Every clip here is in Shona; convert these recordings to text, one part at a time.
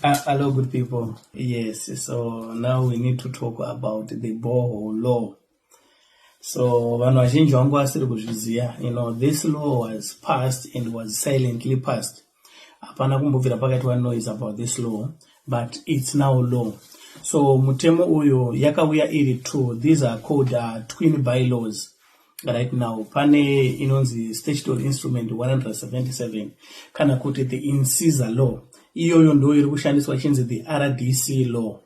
Hello, good people. Yes, so now we need to talk about the borehole law. So vanhu vazhinji vangu vasiri kuzviziva, this law was passed and was silently passed. Hapana kumbobvira pakaitwa noise about this law, but it's now law. So mutemo uyu yakauya iri two. These are called twin bylaws. Right now pane inonzi Statutory Instrument 177, kana kuti the Insiza Law. Iyoyo ndo iri kushandiswa ichinzi the RDC law.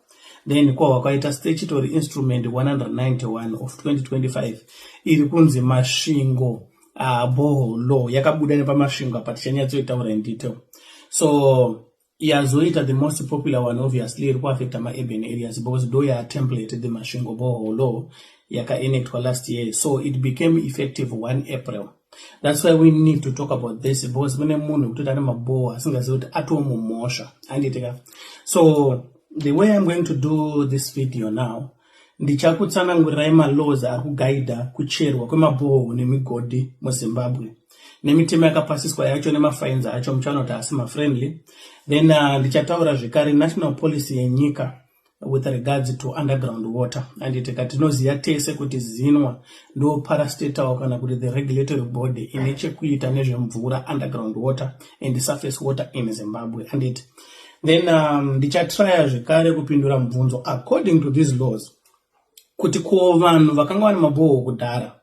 Then kwahwa kwaita Statutory Instrument 191 of 2025, iri kunzi Masvingo Borehole Law. Yakabuda nepaMasvingo apa, tichanyatsoitaura in detail. So yazoita the most popular one, obviously iri kuaffecta maurban areas because ndo yatemplate, the Masvingo Borehole Law yakaenactwa last year. So it became effective 1 April. That's why we need to talk about this, because kune munhu wekutoti ane maborehole asingazivi kuti atomumhosva, handitika? So the way I'm going to do this video now, ndichakutsanangurirai malaws ari kuguida kucherwa kwemaborehole nemigodhi muZimbabwe, nemitemo yakapasiswa yacho, nemafines acho. Muchaona kuti asi mafriendly. Then ndichataura zvekare national policy yenyika with regards to underground water, handitika? Tinoziva tese kuti ZINWA ndo parastatal, kana kuti the regulatory body ine chekuita nezvemvura, underground water and surface water in Zimbabwe, handiti? Then ndichatrya zvekare kupindura mubvunzo according to these laws, kuti ko vanhu vakanga vane maborehole kudhara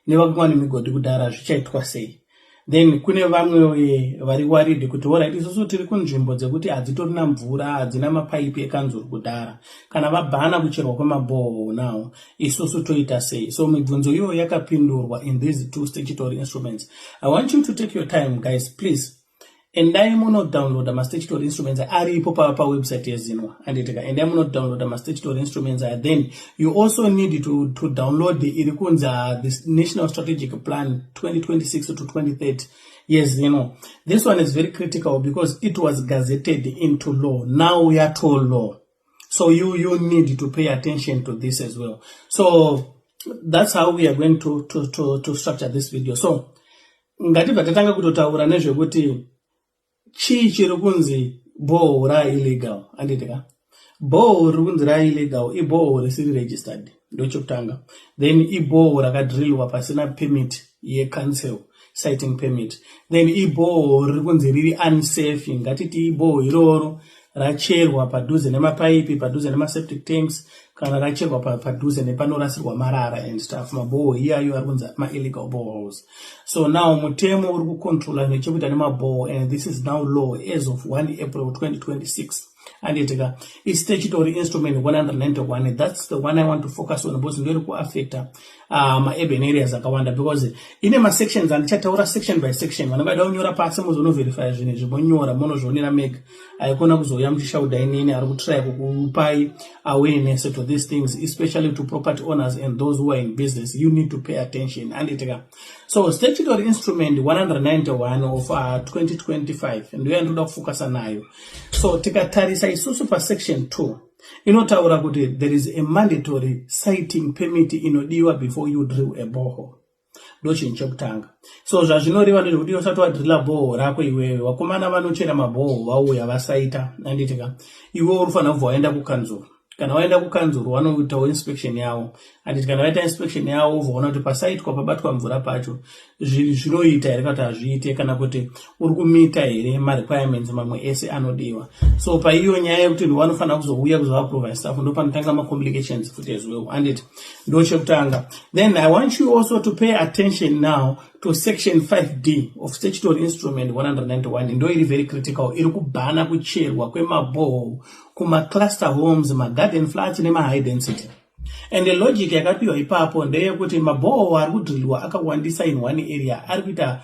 nevakanga vane migodhi kudhara zvichaitwa sei? Then kune vamwe vari worried kuti alright, isusu tiri kunzvimbo dzekuti hadzitorina mvura, hadzina mapaipi ekanzuru kudhara. Kana vabhana kucherwa kwemaborehole now, isusu toita sei? So mibvunzo iyoyo yakapindurwa in these two statutory instruments. I want you to take your time, guys. Please endai munodownloada mastatutory instruments aripo pawebsite yeZINWA, anditika? Endai munodownloada mastatutory instruments aya. Then you also need to download iri kunzi this National Strategic Plan 2026 to 2030 yeZINWA. This one is very critical because it was gazetted into law. Now yato law, so you need to pay attention to this as well. So that's how we are going to structure this video. So ngatibva tatanga kutotaura nezvekuti chii chiri kunzi borehole raillegal, handitika? Borehole riri kunzi raillegal iborehole risiri registered, ndochekutanga. Then iborehole rakadrillwa pasina permit yecouncil, siting permit. Then iborehole riri kunzi riri unsafe. Ngatiti iborehole iroro racherwa padhuze nemapaipi, padhuze nemaseptic tanks, kana racherwa padhuze nepanorasirwa marara and stuff. Maborehole iyayo ari kunzi maillegal boreholes. So now mutemo uri kucontrola nechekuita nemaborehole, and this is now law as of 1 April 2026, anditika? Istatutory Instrument 191, that's the one I want to focus on because ndoiri kuaffecta maurban areas akawanda, because ine masections andichataura section by section. Vanenge vada kunyora pasi, muzonoverifya zvinhu izvi, monyora, munozvionera mega. Haikona kuzouya muchishauda inini ari kutrya kukupai awareness to these things, especially to property owners and those who are in business. You need to pay attention, anditika? So Statutory Instrument 191 of 2025 ndiyo yandoda kufocusa nayo. So tikatarisa isusu pasection 2, inotaura kuti there is a mandatory siting permit inodiwa before you drill a borehole. Ndo chinhu chekutanga. So zvazvinoreva ndezvekuti usati wadrilla borehole rako iwewe, vakomana vanochera maborehole vauya vasaita, anditika? Iwe uri fanira kubva waenda kukanzuru. Kana waenda kukanzuru, vanoitawo inspection yavo, handiti? Kana vaita inspection yavo, voona kuti pasaitwa, pabatwa mvura pacho, zvinoita here kana kuti hazviite, kana kuti uri kumeeta here marequirements mamwe ese anodiwa. So paiyo nyaya yekuti vanofanira kuzouya kuzoapprova stuff, ndo panotanga macomplications futi as well, handiti? Ndo chekutanga. Then I want you also to pay attention now to section 5D of Statutory Instrument 191. Ndo iri very critical, iri kubhana kucherwa kwemaborehole kumacluster homes, magarden flats nemahigh density. And the logic yakapiwa ipapo ndeyekuti maborehole ari kudrillwa akawandisa in one area ari kuita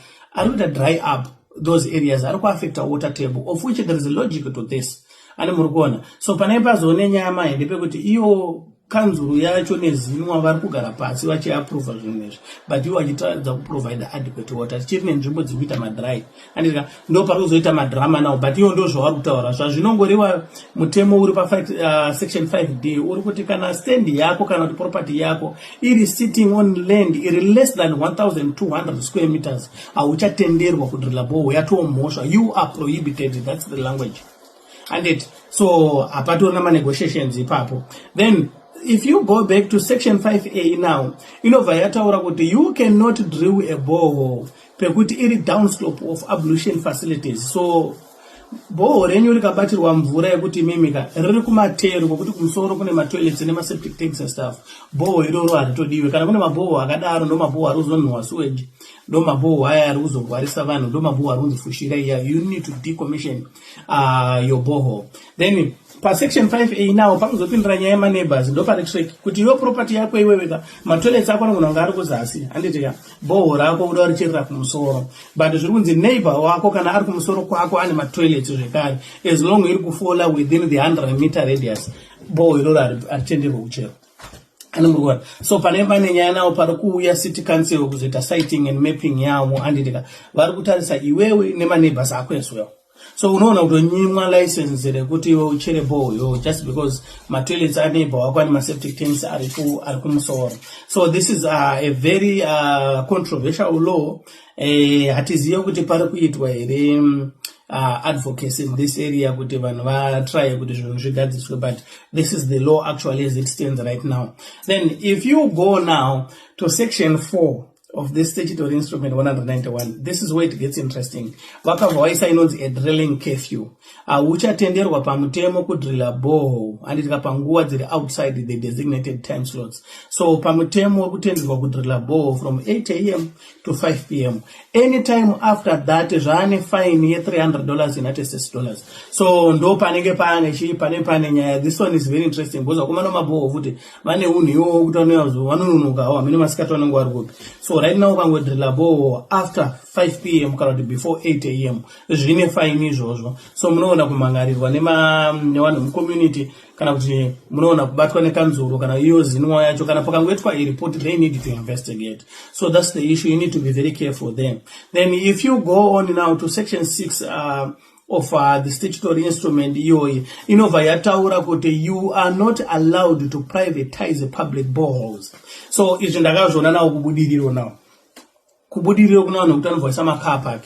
dry up those areas, ari kuaffecta water table, of which there is a logic to this, ane muri kuona. So panai pazoone nyama ndepekuti iyo kanzuru yacho neZINWA vari kugara pasi vachiapprova zvinhu izvi, but ivo vachitaridza kuprovide adequate water. Tichiri nenzvimbo dziri kuita madry, andika? Ndo pari kuzoita madrama now, but ivo ndo zvavari kutaura. Zvazvinongoriwa, mutemo uri pasection 5D uri kuti kana stand yako kana kuti property yako iri sitting on land iri less than 1200 square meters, hauchatenderwa kudrilla borehole. Yatomhosva, you are prohibited. That's the language. Anditi? So hapatorina manegotiations ipapo. Then if you go back to section 5A now, inobva yataura kuti you cannot drill a borehole pekuti iri downslope of ablution facilities. So borehole renyu rikabatirwa mvura yekuti imimika riri kumateru kwokuti kumusoro kune matoilets nemaseptic tanks and stuff, borehole iroro haritodiwe. Kana kune maborehole akadaro, ndo maborehole ari kuzonhuhwa sewage, ndo maborehole aya ari kuzorwarisa vanhu, ndo maborehole ari kunzi fushira iya. You need to decommission your borehole. Then pasection 5A now panozopindira nyaya yemaneighbors. Ndo pari trick kuti iwe property yako iweweka, matoilets ako anogona kunge ari kuzasi, handiti ka? Borehole rako uda richerera kumusoro, but zviri kunzi neighbor wako kana ari kumusoro kwako ane matoilets zvekare, as long iri kufalla within the 100 meter radius, borehole iroro haritenderwe kucherwa. Anomurikuona? So pane nyaya nawo, pari kuuya city council kuzoita sighting and mapping yavo, handitika? Vari kutarisa iwewe nemaneighbors ako as well. So unoona kutonyimwa license rekuti iwe uchere borehole iwewe just because matoilets aneighbor wako ane maseptic tanks ari kumusoro. So this is a very controversial law. Hatizive kuti pari kuitwa here advocacy in this area kuti vanhu vatry kuti zvinhu zvigadziswe, but this is the law actually as it stands right now. Then if you go now to section 4 of this statutory instrument 191, this is where it gets interesting. Vakabva vaisa inonzi a drilling curfew. Hauchatenderwa pamutemo kudrilla borehole, handitika, panguva dziri outside the designated time slots. So pamutemo uri kutenderwa kudrilla borehole from 8 a.m. to 5 p.m. Anytime after that, zvaane fine ye$300 United States dollars. So ndo panenge pane chii, pane pane nyaya. This one is very interesting because vakomana maborehole futi vane unhu iwowo kuti vanononokawo, hamene masikati vanenge vari kupi. So right now ukangodrilla borehole after 5 p.m. kana kuti before 8 a.m., zvine fine izvozvo. So munoona kumhangarirwa nevanhu mucommunity kana kuti munoona kubatwa nekanzuro kana iyo ZINWA yacho. Kana pakangoitwa ireport, they need to investigate. So that's the issue. You need to be very careful there. Then if you go on now to section 6 of the statutory instrument iyoyi, inobva yataura kuti you are not allowed to privatize public boreholes. So izvi ndakazviona nawo kuBudiriro. Nawo kuBudiriro kuna vanhu vekuti vanobvaisa macar park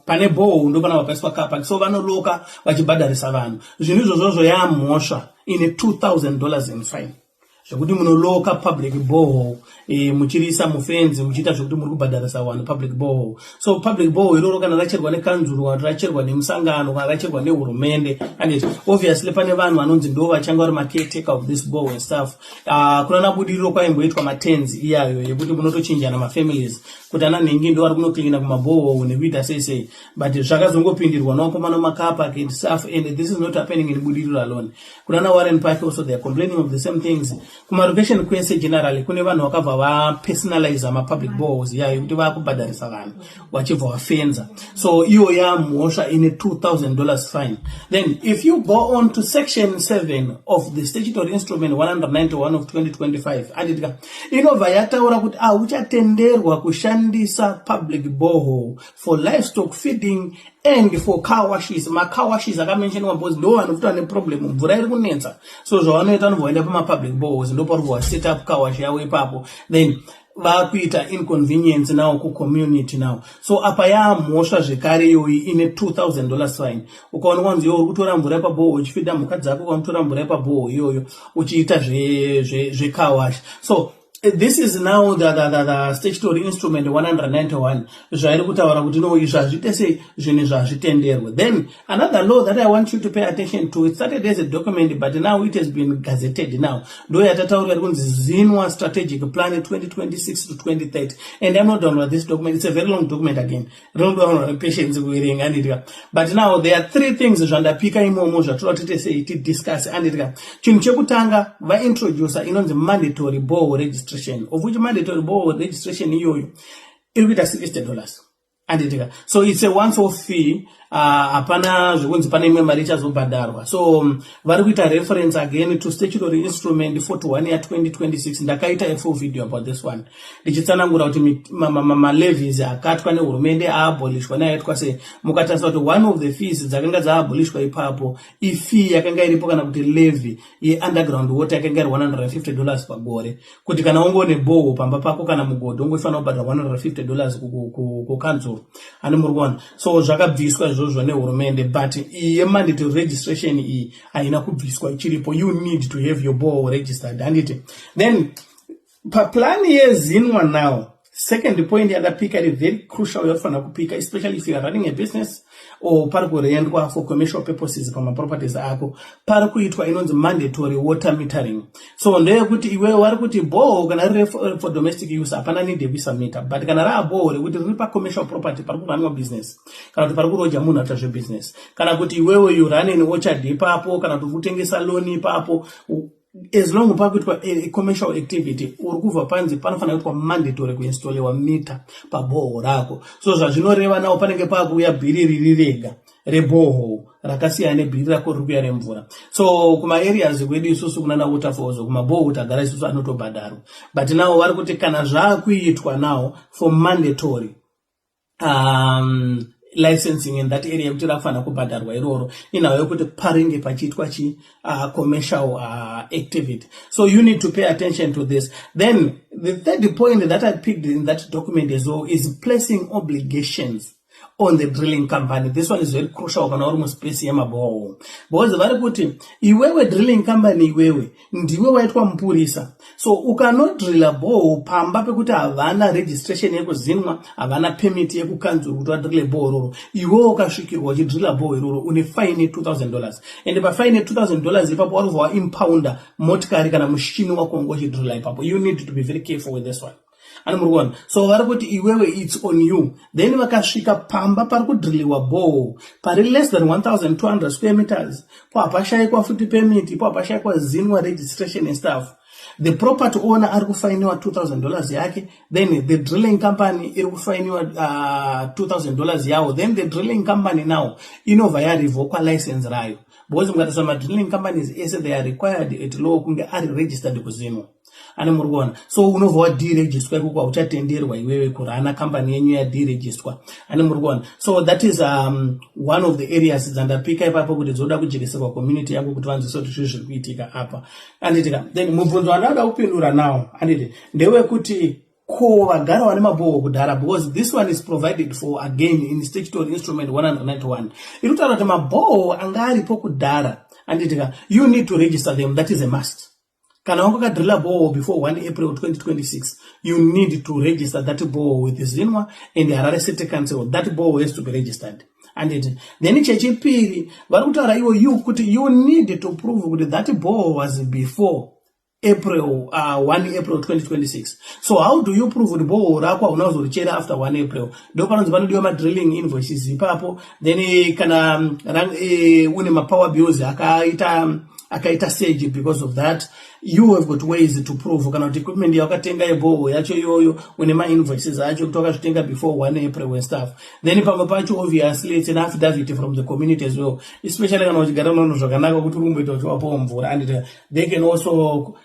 pane borehole, ndo pana vapaiswa car park. So vanoloka vachibhadharisa vanhu. Zvinhu izvozvozvo yamhosva ine $2000 in fine, zvekuti munoloka public borehole muchiriisa mufenzi, muchiita zvekuti muri kubhadharisa vanhu public borehole. So public borehole iroro kana racherwa nekanzuro, kana racherwa nemusangano, kana racherwa nehurumende, and obviously pane vanhu vanonzi ndo vachanga vari macaretaker of this borehole and stuff. Kuna naBudiriro kwaimboitwa matenzi iyayo yekuti munotochinjana mafamilies, kuti ana nhingi ndo vari kunocleana kumaborehole nekuita sei sei, but zvakazongopindirwa nawakomana macar park and stuff. And this is not happening in Budiriro alone. Kuna naWarren Park also they are complaining of the same things. Kumarokesheni kwese generally kune vanhu vakabva vapersonaliza mapublic boreholes yayo kuti vakubhadharisa vanhu vachibva vafenza. So iyo yamhosva ine $2000 fine. Then if you go on to section 7 of the statutory instrument 191 of 2025, anditika, inobva yataura kuti hauchatenderwa kushandisa public borehole for livestock feeding and for car washes. Macar washes akamentionwa because ndo vanhu futi vane problem, mvura iri kunetsa. So zvavanoita, vanobva vaenda pamapublic boreholes, ndo pari kubva set up car wash yavo ipapo, then vakuita inconvenience now kucommunity now. So apa yamhosva zvekare iyoyi ine $2000 fine. Ukaona kwanzi iwe uri kutora mvura yepaborehole uchifeeda mhuka dzako, ukamutora mvura yepaborehole iyoyo uchiita zvecar wash. So this is now the statutory instrument 191 zvairi kutaura kuti no, izvi hazviite sei, zvinhu zvazvitenderwe. Then another law that I want you to pay attention to, it started as a document but now it has been gazetted now, ndo yatataura iri kunzi ZINWA Strategic Plan 2026 to 2030. And I'm not download this document. It's a very long document again, rinodownload patience kuverenga, anditika? But now there are three things zvandapika imomo zvatoda tiite sei, tidiscuss, anditika? Chinhu chekutanga, vaintroducer inonzi mandatory borehole registration, of which mandatory borehole registration iyoyo iri kuita $60, anditika? So it's a once off fee. Hapana zvekunzi pane imwe mari ichazobhadharwa. So vari kuita reference again to statutory instrument 41 ya2026. Ndakaita a full video about this one ndichitsanangura kuti malevies akatwa nehurumende aabolishwa neaitwa sei. Mukatarisa kuti one of the fees dzakanga dzaabolishwa ipapo, ifee yakanga iripo kana kuti levy yeunderground water yakanga iri $150 pagore, kuti kana ungone borehole pamba pako kana mugodhi, ungofanira kubhadhara $150 kukanzuro, ani muri kuona? So zvakabviswa izvozvo. izvozvo nehurumende, but iyi yemandatory registration iyi haina kubviswa, ichiripo. You need to have your borehole registered, handiti? Then paplani yeZINWA now, second point yandapika iri very crucial yakufanira kupika, especially if you are running a business or pari kurendwa for commercial purposes pamaproperties ako, pari kuitwa inonzi mandatory water metering. So ndeyekuti iwewe vari kuti borehole kana riri for domestic use, hapana need yekuisa meter, but kana raa borehole rekuti riri pacommercial property, pari kuraniwa business, kana kuti pari kuroja munhu aita zvebusiness, kana kuti iwewe you run an orchard ipapo, kana kuti kutengesa lawn ipapo, as long pakuitwa commercial activity, uri kubva panzi panofanira kuitwa mandatory kuinstallewa mita paborehole rako. So zvazvinoreva nawo, panenge pakuuya bhiri riri rega reborehole, rakasiyana nebhiri rako riri kuuya remvura. So kumaareas kwedu isusu kunana Waterfalls, kumaborehole tagara isusu anotobhadharwa, but now vari kuti kana zvaakuitwa now for mandatory licensing in that area, yekuti rakufanira kubhadharwa iroro, inhau yekuti paringe pachiitwa chi commercial activity. So you need to pay attention to this. Then the third point that I picked in that document as well is placing obligations on the drilling company. This one is very crucial kana uri muspace yemaborehole, because vari kuti iwewe drilling company, iwewe ndiwe waitwa mupurisa. So ukanodrilla borehole pamba pekuti havana registration yekuZINWA, havana permit yekukanzuru kuti vadrille borehole iroro, iwewe ukasvikirwa uchidrilla borehole iroro, une fine $2000. And pafine $2000 ipapo, warubva waimpounda motikari kana mushini wako wanga uchidrilla ipapo. You need to be very careful with this one, ani muri kuona? So vari kuti iwewe it's on you. Then vakasvika pamba pari kudriliwa borehole pari less than 1200 square meters, po hapashayikwa futi permit, po hapashayikwa ZINWA registration and stuff, the property owner ari kufainiwa $2000 yake. Then the drilling company iri kufainiwa $2000 yawo. Then the drilling company now inobva yarevokwa license rayo, because mukatarisa madrilling companies ese, they are required at law kunge ari registered kuZINWA, ane muri kuona? So unobva waderegisterwa ikoko, hauchatenderwa iwewe kurana kambani yenyu, yaderegisterwa, ane muri kuona? So that is one of the areas dzandapika ipapo kuti dzoda kujekeserwa community yangu kuti vanzwise kuti zvii zviri kuitika apa, anditika? Then mubvunzo wandada kupindura nawo, anditi, ndewekuti ko vagara vane maborehole kudhara, because this one is provided for again in Statutory Instrument 191, iri kutaura kuti maborehole anga aripo kudhara, anditika, you need to register them. That is a must. Kana wanga wakadrilla borehole before 1 April 2026, you need to register that borehole with ZINWA and Harare City Council. That borehole has to be registered, anditi? Then chechipiri vari kutaura iwo you kuti you need to prove kuti that borehole was before April, 1 April 2026. So how do you prove kuti borehole rako hauna kuzorichera after 1 April? Ndo panonzi panodiwa madrilling invoices ipapo. Then kana une mapower bills akaita surge because of that, you have got ways to prove, kana kuti equipment yawakatenga yeborehole yacho iyoyo, une mainvoices acho kuti wakazvitenga before 1 April and stuff. Then pamwe pacho, obviously, it's an affidavit from the community as well, especially kana uchigara nono zvakanaka kuti uri kumboita uchiwapowo mvura, and they can also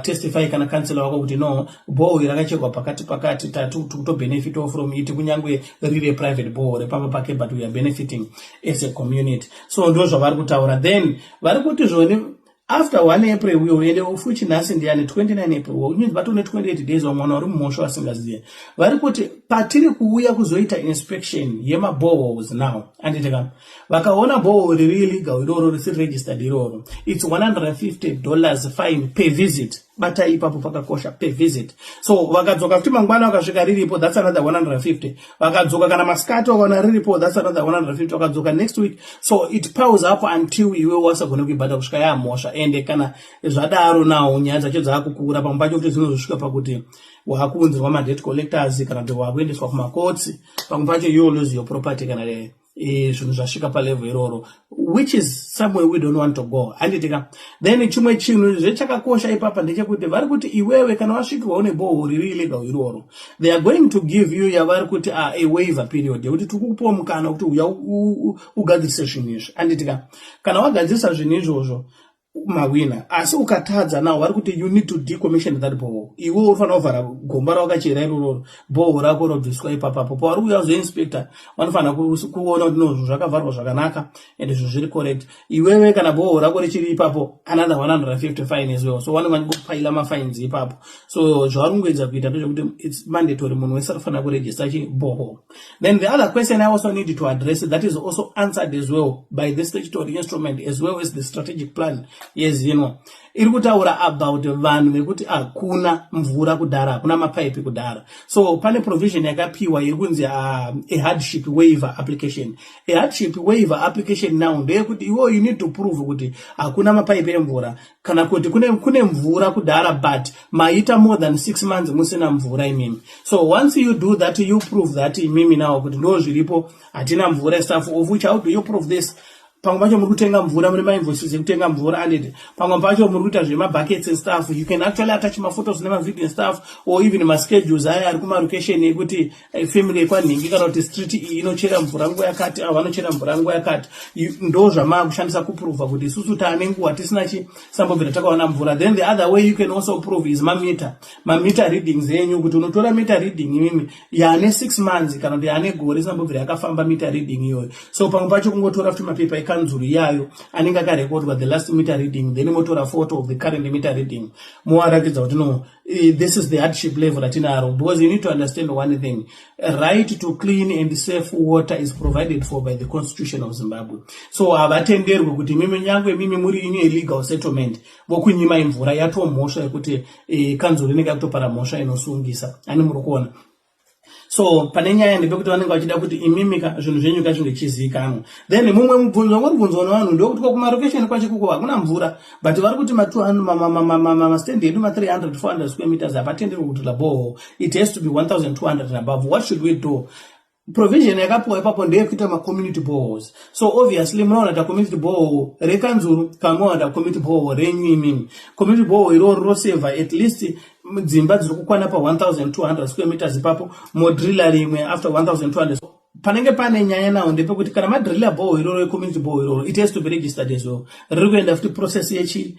testify, kana councillor wako, kuti no, borehole rakachekwa pakati pakati, tikutobenefitawo from it, kunyange riri private borehole repamba pake, but we are benefiting as a community. So ndo zvavari kutaura. Then vari kuti zvoni after 1 April uyo, ende futi nhasi ndiani? 29 April, unonzi vatone 28 days. Vamwe vari mumhosva vasingazive, vari kuti patiri kuuya kuzoita inspection yemaboreholes now, anditika, vakaona borehole riri illegal iroro, risiri registered iroro, it's $150 fine per visit. Batai ipapo, pakakosha, per visit. So vakadzoka futi mangwana vakasvika riripo, that's another 150. Vakadzoka kana masikati vakaona riripo, that's another 150. Vakadzoka next week, so it piles up until iwe wasagone kuibhadha, kusvika yamhosva. Ende kana zvadaro nawo, nyaya dzacho dzaakukura. Pamwe pacho kuti dzinozosvika pakuti waakuunzirwa madebt collectors, kana kuti waakuendeswa kumakotsi. Pamwe pacho you lose your property kana zvinhu zvasvika palevel iroro, which is somewhere we don't want to go, handitika? Then chimwe chinhu zvechakakosha ipapa ndechekuti vari kuti iwewe kana wasvikirwa une borehole riri illegal iroro, they are going to give you yavari kuti a waiver period, yekuti tiri kukupiwa mukana kuti uya ugadzirise zvinhu izvi, handitika? Kana wagadzirisa zvinhu izvozvo, Mawina. Asi ukatadza now, vari kuti you need to decommission that borehole. Iwe unofanira kuvhara gomba rawakachera iroro, borehole rako robviswa ipapapo. Pavari kuuya kuzoinspecta, vanofanira kuona kuti no, zvinhu zvakavharwa zvakanaka and zvinhu zviri correct. Iwewe kana borehole rako richiri ipapo, another 150 fine as well. So vanenge vachingopaila mafines ipapo. So zvavari kungoedza kuita ndezvekuti it's mandatory, munhu wese anofanira kuregister chiborehole. Then the other question I also need to address, that is also answered as well by the statutory instrument as well as the strategic plan yeZINWA, iri kutaura about vanhu vekuti hakuna mvura kudhara, hakuna mapaipi kudhara. So pane provision yakapiwa iri kunzi a hardship waiver application. A hardship waiver application now ndeyekuti iwo you need to prove kuti hakuna mapaipi emvura, kana kuti kune mvura kudhara, but maita more than 6 months musina mvura imimi. So once you do that, you prove that imimi now kuti ndo zviripo, hatina mvura, stuff of which, how do you prove this? Pamwe pacho muri kutenga mvura, mune mainvoices ekutenga mvura, anditi? Pamwe pacho muri kuita zvemabuckets and stuff. You can actually attach maphotos nemavideo and stuff, or even maschedules aya ari kumarokesheni ekuti family yekwanhingi kana kuti street iyi inochera mvura nguva yakati, avo vanochera mvura nguva yakati. Ndo zvamaakushandisa kuprova kuti isusu taane nguva tisina chisambobvira takawana mvura. Then the other way you can also prove is mamita readings enyu, kuti unotora meter reading imimi yaane 6 months kana kuti yaane gore isambobvira yakafamba meter reading iyoyo. So pamwe pacho kungotora futi mapepa ekanzuru iyayo anenge akarekodwa the last meter reading, then motora photo of the current meter reading, movaratidza kuti no, this is the hardship level ratinaro. Because you need to understand one thing: right to clean and safe water is provided for by the Constitution of Zimbabwe. So havatenderwi kuti mimi, nyangwe mimi muri in illegal settlement, vokunyimai mvura. Yatomhosva yekuti kanzuru inenge yakutopara mhosva inosungisa ani. Muri kuona? So pane nyaya ndepekuti vanenge vachida kuti imimika zvinhu zvenyu kazvinge chizivikanwa. Then mumwe mubvunzo wangoribvunzwa nevanhu ndewekuti ko kumarokesheni kwacho kuko hakuna mvura, but vari kuti mastand edu ma300 400 square meters hapatenderwi kudrilla borehole, it has to be 1200 and above. What should we do? Provision yakapiwa ipapo ndeyekuita macommunity boreholes. So obviously munoona ta community borehole rekanzuru kana munoona ta community borehole renyu imimi. Community borehole iroro rosevha at least dzimba dziri kukwana pa1200 square meters ipapo, modrilla rimwe after 1200. Panenge pane nyaya nawo ndepekuti kana madrilla borehole iroro, ecommunity borehole iroro, it has to be registered as well. Riri kuenda futi process yechi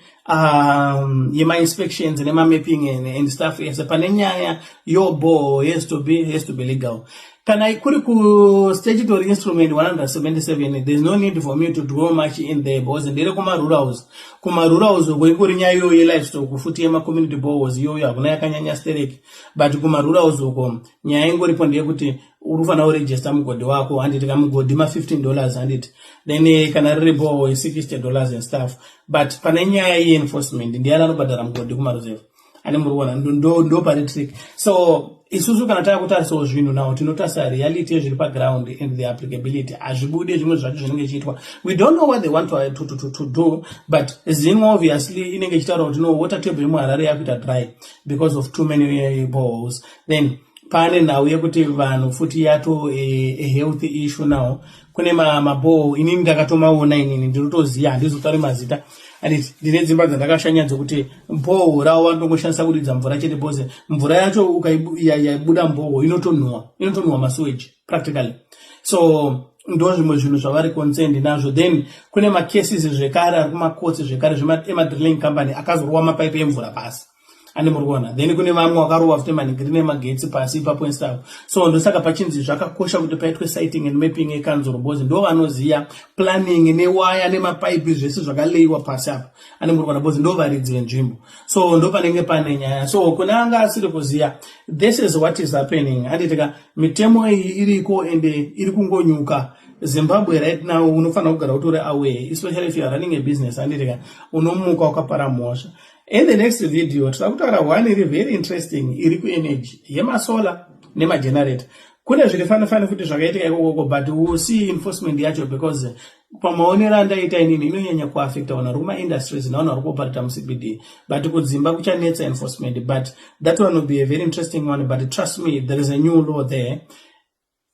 yemainspections nemamapping and stuff yese. Pane nyaya, your borehole has to be legal. Kana kuri ku statutory instrument 177, there's no need for me to dwell much in there because ndere kumarurals. Kumarurals uko ingori nyaya iyoyo yelivestock futi, yemacommunity boreholes iyoyo, hakuna yakanyanya stereki. But kumarurals uko nyaya ingoripo ndeyekuti uri kufanira kuregister mugodhi wako, handiti? Kamugodhi ma$15, handiti? Then kana riri borehole, $60 and stuff. But pane nyaya yeenforcement, ndiani anobhadhara mugodhi kumaruzevha ane? Muri kuona ndo pane trick. So isusu kana taakutarisawo zvinhu nawo, tinotarisa reality yezviri paground and the applicability. Hazvibude zvimwe zvacho zvinenge chiitwa. We don't know what they want to do, but ZINWA obviously inenge ichitaura kuti no, water table yemuHarare yakuita dry because of too many boreholes. Then pane nhau yekuti vanhu futi yato a health issue now. Kune maborehole, inini ndakatomaona, inini ndinotoziva, handizotauri mazita, anditi? Ndine dzimba dzandakashanya dzekuti borehole ravo vanotongoshandisa kuridza mvura chete, because mvura yacho yaibuda muborehole inotonhuwa, inotonhuwa masewage practically. So ndo zvimwe zvinhu zvavari concerned nazvo. Then kune macases zvekare ari kumakotsi zvekare emadrilling company akazorova mapaipi emvura pasi ane. Muri kuona? Then kune vamwe vakarova futi manhingiri nemagetsi pasi ipapo and stuff. So ndosaka pachinzi zvakakosha kuti paitwe sighting and mapping ekanzuro, because ndo vanoziva planning newaya nemapaipi zvese zvakaleyiwa pasi apo ane. Muri kuona? Because ndo varidzi venzvimbo. So ndo panenge pane nyaya. So kune anga asiri kuziva, this is what is happening, handitika? Mitemo iyi iriko ende iri kungonyuka. Zimbabwe right now, unofanira kugara utori aware, especially if you are running a business, handitika? Unomuka wakapara mhosva. In the next video tinoda kutaura one iri very interesting iri kuenergy yemasolar nemagenerator. Kune zviri fani fani futi zvakaitika ikokoko, but we'll see enforcement yacho, because pamaonero andaita inini inonyanya kuafecta vanhu vari kumaindustries navanhu vari kuoperata muCBD, but kudzimba kuchanetsa enforcement. But that one will be a very interesting one. But trust me, there is a new law there.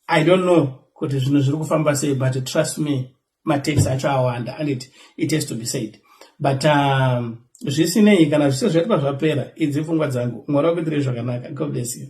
I don't know kuti zvinhu zviri kufamba sei, but trust me, matax acho awanda and it has to be said. But zvisinei, kana zvise zvaitwa zvapera, idzi pfungwa dzangu. Mwari wakuitirei zvakanaka. God bless you.